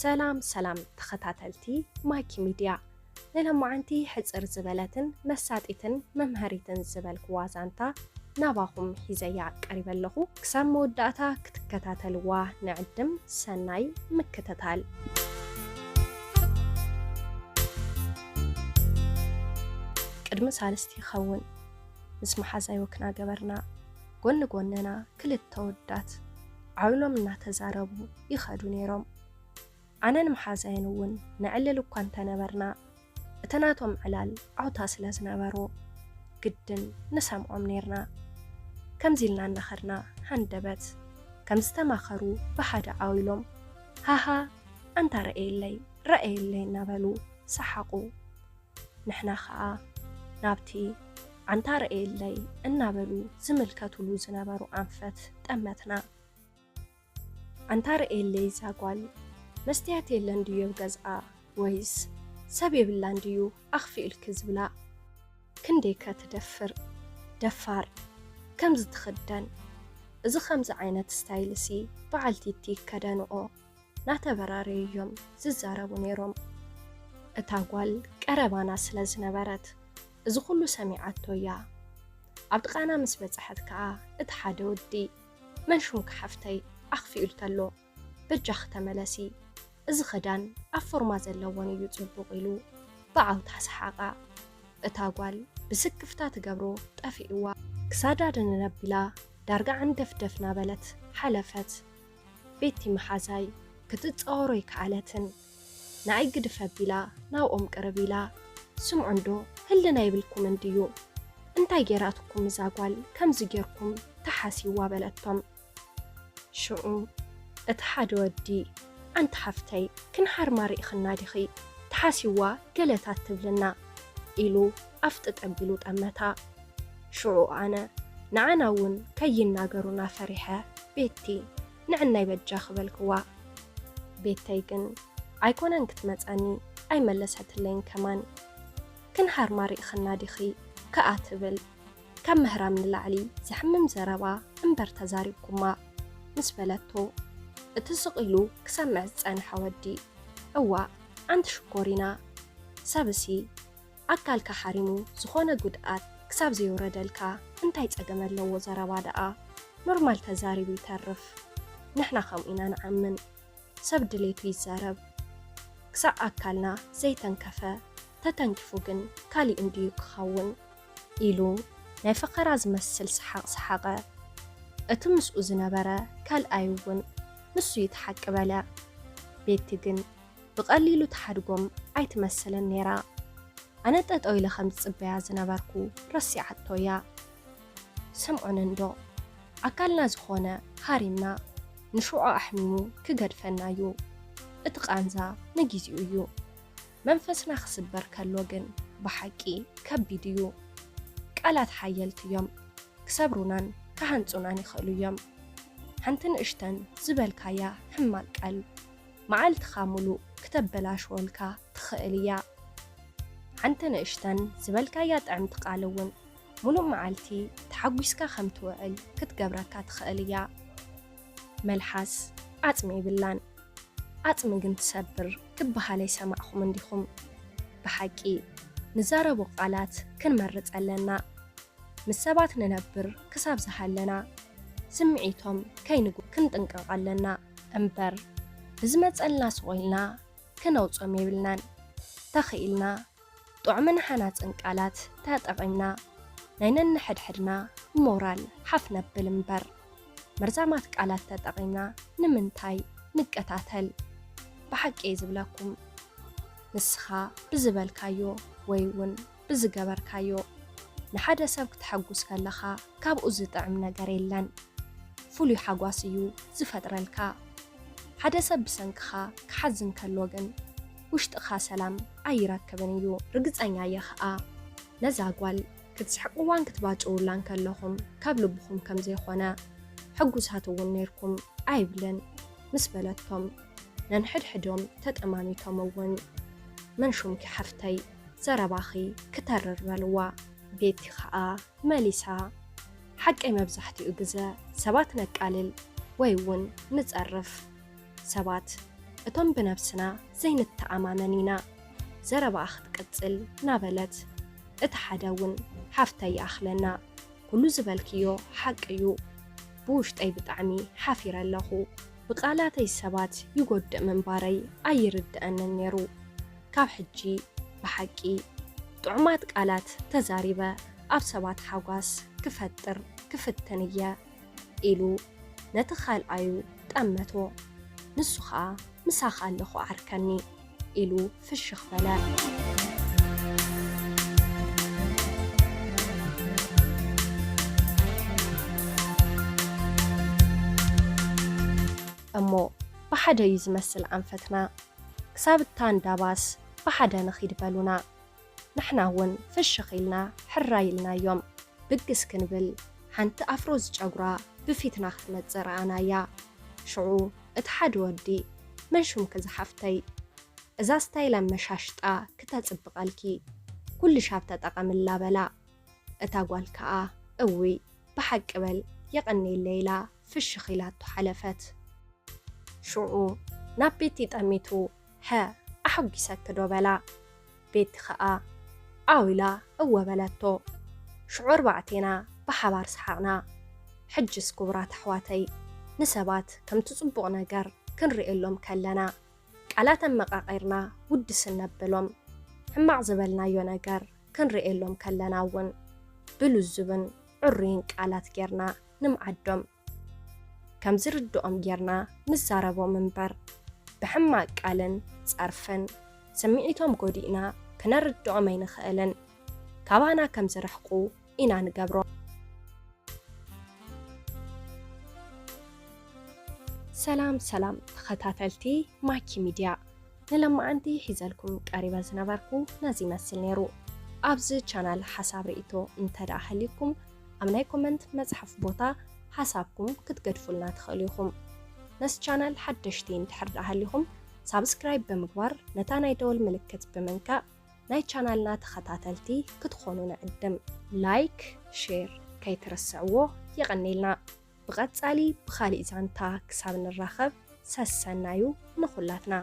ሰላም ሰላም ተኸታተልቲ ማኪ ሚድያ፣ ንሎማዓንቲ ሕጽር ዝበለትን መሳጢትን መምሃሪትን ዝበልክዋ ዛንታ ናባኹም ሒዘያ ቀሪበ ኣለኹ። ክሳብ መወዳእታ ክትከታተልዋ ንዕድም። ሰናይ ምክትታል። ቅድሚ ሳልስቲ ይኸውን ምስ መሓዛይ ወክና ገበርና። ጎኒ ጎንና ክልተ ወዳት ዓው ኢሎም እናተዛረቡ ይኸዱ ነይሮም። ኣነን መሓዛይን እውን ነዕልል እኳ እንተነበርና፣ እቲ ናቶም ዕላል ዓውታ ስለ ዝነበሮ ግድን ንሰምዖም ነይርና። ከምዚ ኢልና እናኸድና ሃንደበት ከም ዝተማኸሩ ብሓደ ዓው ኢሎም፣ ሃሃ፣ ኣንታ ረኣየለይ፣ ረኣየለይ እናበሉ ሰሓቑ። ንሕና ኸኣ ናብቲ ኣንታ ረኣየለይ እናበሉ ዝምልከቱሉ ዝነበሩ ኣንፈት ጠመትና። ኣንታ ረኣየለይ እዛ ጓል፣ መስትያት የለን ድዩ ኣብ ገዝኣ? ወይስ ሰብ የብላን ድዩ ኣኽፊኡልኪ ዝብላ? ክንደይከ ትደፍር፣ ደፋር፣ ከምዚ ትኽደን። እዚ ከምዚ ዓይነት ስታይልሲ በዓል ቲቲ ይከደንኦ፣ እናተበራረዩ እዮም ዝዛረቡ ነይሮም። እታ ጓል ቀረባና ስለ ዝነበረት፣ እዚ ኩሉ ሰሚዓቶ እያ። ኣብ ጥቓና ምስ በጽሐት ከኣ፣ እቲ ሓደ ወዲ፣ መን ሹምኪ ሓፍተይ? ኣኽፊኡልኪ ኣሎ፣ በጃኺ ተመለሲ፣ እዚ ኽዳን ኣብ ፎርማ ዘለወን እዩ ጽቡቕ፣ ኢሉ ብዓውታ ሰሓቓ። እታ ጓል ብስክፍታ ትገብሮ ጠፊእዋ። ክሳዳ ድንን ኣቢላ ዳርጋ ዓንደፍደፍ እናበለት ሓለፈት። ቤቲ መሓዛይ ክትጻወሮ ኣይከኣለትን። ንኣይ ግድፍ ኣቢላ ናብኦም ቅርብ ኢላ፣ ስምዑ እንዶ፣ ህልና የብልኩምን ድዩ? እንታይ ጌራትኩም እዛ ጓል ከምዚ ጌርኩም ተሓስይዋ? በለቶም። ሽዑ እቲ ሓደ ወዲ፣ ኣንቲ ሓፍተይ፣ ክንሃርማ ርኢኽና ዲኺ? ተሓስይዋ ገለታት ትብልና፣ ኢሉ ኣፍጥጥ ኣቢሉ ጠመታ። ሽዑ ኣነ፣ ንዓና እውን ከይናገሩና ፈሪሐ፣ ቤቲ፣ ንዕናይ በጃኺ በልክዋ። ቤተይ ግን ኣይኮነን ክትመጸኒ፣ ኣይመለሰትለይን ከማን። ክንሃርማ ርኢኽና ዲኺ ከኣ ትብል። ካብ ምህራም ንላዕሊ ዘሕምም ዘረባ እምበር ተዛሪብኩማ፣ ምስ በለቶ፣ እቲ ስቕ ኢሉ ክሰምዕ ዝጸንሐ ወዲ፣ እዋእ፣ ኣንቲ ሽኮሪና፣ ሰብሲ ኣካልካ ሓሪሙ ዝኾነ ጉድኣት ክሳብ ዘየውረደልካ እንታይ ጸገም ኣለዎ? ዘረባ ደኣ ኖርማል ተዛሪቡ ይተርፍ። ንሕና ከምኡ ኢና ንኣምን። ሰብ ድሌቱ ይዛረብ። ክሳዕ ኣካልና ዘይተንከፈ፣ ተተንኪፉ ግን ካሊእ እንድዩ ክኸውን፣ ኢሉ ናይ ፈኸራ ዝመስል ሰሓቕ ሰሓቐ። እቲ ምስኡ ዝነበረ ካልኣይ እውን ንሱ እዩ እቲ ሓቂ በለ። ቤቲ ግን ብቐሊሉ ትሓድጎም ኣይትመስልን ነይራ። ኣነ ጠጠው ኢለ ከም ዝጽበያ ዝነበርኩ ረሲዓቶ እያ። ስምዑኒ እንዶ፣ ኣካልና ዝኾነ ሃሪምና ንሽዑ ኣሕሚሙ ክገድፈና እዩ። እቲ ቃንዛ ንጊዜኡ እዩ። መንፈስና ክስበር ከሎ ግን ብሓቂ ከቢድ እዩ። ቃላት ሓየልቲ እዮም። ክሰብሩናን ክሃንጹናን ይኽእሉ እዮም። ሓንቲ ንእሽተን ዝበልካያ ሕማቕ ቃል መዓልትኻ ሙሉእ ክተበላሽወልካ ትኽእል እያ። ሓንቲ ንእሽተን ዝበልካያ ጥዕምቲ ቃል እውን ሙሉእ መዓልቲ ተሓጒስካ ከም ትውዕል ክትገብረካ ትኽእል እያ። መልሓስ ዓጽሚ የብላን፣ ዓጽሚ ግን ትሰብር ክበሃል ኣይሰማዕኹምን ዲኹም? ብሓቂ ንዛረቦ ቃላት ክንመርጽ ኣለና። ምስ ሰባት ንነብር ክሳብ ዝሃለና፣ ስምዒቶም ከይንጉ ክንጥንቀቕ ኣለና እምበር፣ ብዝመጸልና ስቕ ኢልና ክነውጾም የብልናን። ተኽኢልና ጥዑምን ሃናጽን ቃላት ተጠቒምና፣ ናይ ነንሕድሕድና ሞራል ሓፍ ነብል እምበር፣ መርዛማት ቃላት ተጠቒምና ንምንታይ ንቀታተል? ብሓቂ እየ ዝብለኩም፣ ንስኻ ብዝበልካዮ ወይ እውን ብዝገበርካዮ፣ ንሓደ ሰብ ክተሐጉስ ከለኻ ካብኡ ዝጥዕም ነገር የለን። ፍሉይ ሓጓስ እዩ ዝፈጥረልካ። ሓደ ሰብ ብሰንክኻ ክሓዝን ከሎ ግን ውሽጥኻ ሰላም ኣይረክብን እዩ። ርግጸኛ እየ ኸኣ ነዛ ጓል ክትስሕቅዋን ክትባጭውላን ከለኹም ካብ ልብኹም ከም ዘይኾነ፣ ሕጉሳት እውን ነይርኩም ኣይብልን ምስ በለቶም፣ ነንሕድሕዶም ተጠማሚቶም እውን፣ መን ሹምኪ ሓፍተይ፣ ዘረባኺ ክተርር በልዋ። ቤቲ ኸኣ መሊሳ፣ ሓቀይ፣ መብዛሕትኡ ግዘ ሰባት ነቃልል ወይ እውን ንጸርፍ። ሰባት እቶም ብነብስና ዘይንተኣማመን ኢና። ዘረባኣ ክትቅጽል ናበለት፣ እቲ ሓደ እውን ሓፍተይ ይኣኽለና። ኩሉ ዝበልክዮ ሓቂ እዩ። ብውሽጠይ ብጣዕሚ ሓፊረ ኣለኹ። ብቓላተይ ሰባት ይጎድእ ምንባረይ ኣይርድኣንን ነይሩ። ካብ ሕጂ ብሓቂ ጥዑማት ቃላት ተዛሪበ ኣብ ሰባት ሓጓስ ክፈጥር ክፍትን እየ ኢሉ ነቲ ካልኣዩ ጠመቶ። ንሱ ኸኣ ምሳኻ ኣለኹ ዓርከኒ ኢሉ ፍሽኽ በለ። እሞ ብሓደ እዩ ዝመስል ኣንፈትና። ክሳብ እታ እንዳ ባስ ብሓደ ንኺድ በሉና። ንሕና እውን ፍሽኽ ኢልና ሕራይ ኢልናዮም። ብግስ ክንብል ሓንቲ ኣፍሮ ዝጨጉራ ብፊትና ክትመጽእ ረኣናያ። ሽዑ እቲ ሓደ ወዲ መን ሹምኪ ዝሓፍተይ? እዛ ስታይል ኣመሻሽጣ ክተጽብቐልኪ ኩሉ ሻብ ተጠቐምላ በላ። እታ ጓል ከኣ እውይ ብሓቂ በል የቐንየለይ ኢላ ፍሽኽ ኢላቶ ሓለፈት። ሽዑ ናብ ቤቲ ጠሚቱ፣ "ሀ፣ ኣሐጒሰኪ ዶ?" በላ። ቤቲ ኸኣ፣ "ኣው" ኢላ እወ በለቶ። ሽዑ ኣርባዕቴና ብሓባር ሰሓቕና። ሕጅስ ክቡራት ኣሕዋተይ፣ ንሰባት ከምቲ ጽቡቕ ነገር ክንርእየሎም ከለና፣ ቃላት ኣመቓቒርና ውድስ እነብሎም። ሕማቕ ዝበልናዮ ነገር ክንርእየሎም ከለና እውን ብልዙብን ዕሩይን ቃላት ጌርና ንምዓዶም። ከም ዝርድኦም ጌርና ንዛረቦም እምበር፣ ብሕማቕ ቃልን ጸርፍን ስምዒቶም ጎዲእና ክነርድኦም ኣይንኽእልን። ካባና ከም ዝርሕቁ ኢና ንገብሮም። ሰላም ሰላም ተኸታተልቲ ማኪ ሚድያ፣ ንለማዓንቲ ሒዘልኩም ቀሪበ ዝነበርኩ ነዚ ይመስል ነይሩ። ኣብዚ ቻናል ሓሳብ ርእይቶ እንተ ደኣ ሃልዩኩም፣ ኣብ ናይ ኮመንት መጽሓፍ ቦታ ሓሳብኩም ክትገድፉልና ትኽእሉ ኢኹም። ነዚ ቻናል ሓደሽቲ እንድሕር ደኣ ሃሊኹም፣ ሳብስክራይብ ብምግባር ነታ ናይ ደወል ምልክት ብምንካእ ናይ ቻናልና ተኸታተልቲ ክትኾኑ ንዕድም። ላይክ፣ ሼር ከይትርስዕዎ። የቐንየልና። ብቐጻሊ ብኻሊእ ዛንታ ክሳብ ንራኸብ ሰሰናዩ ንኹላትና።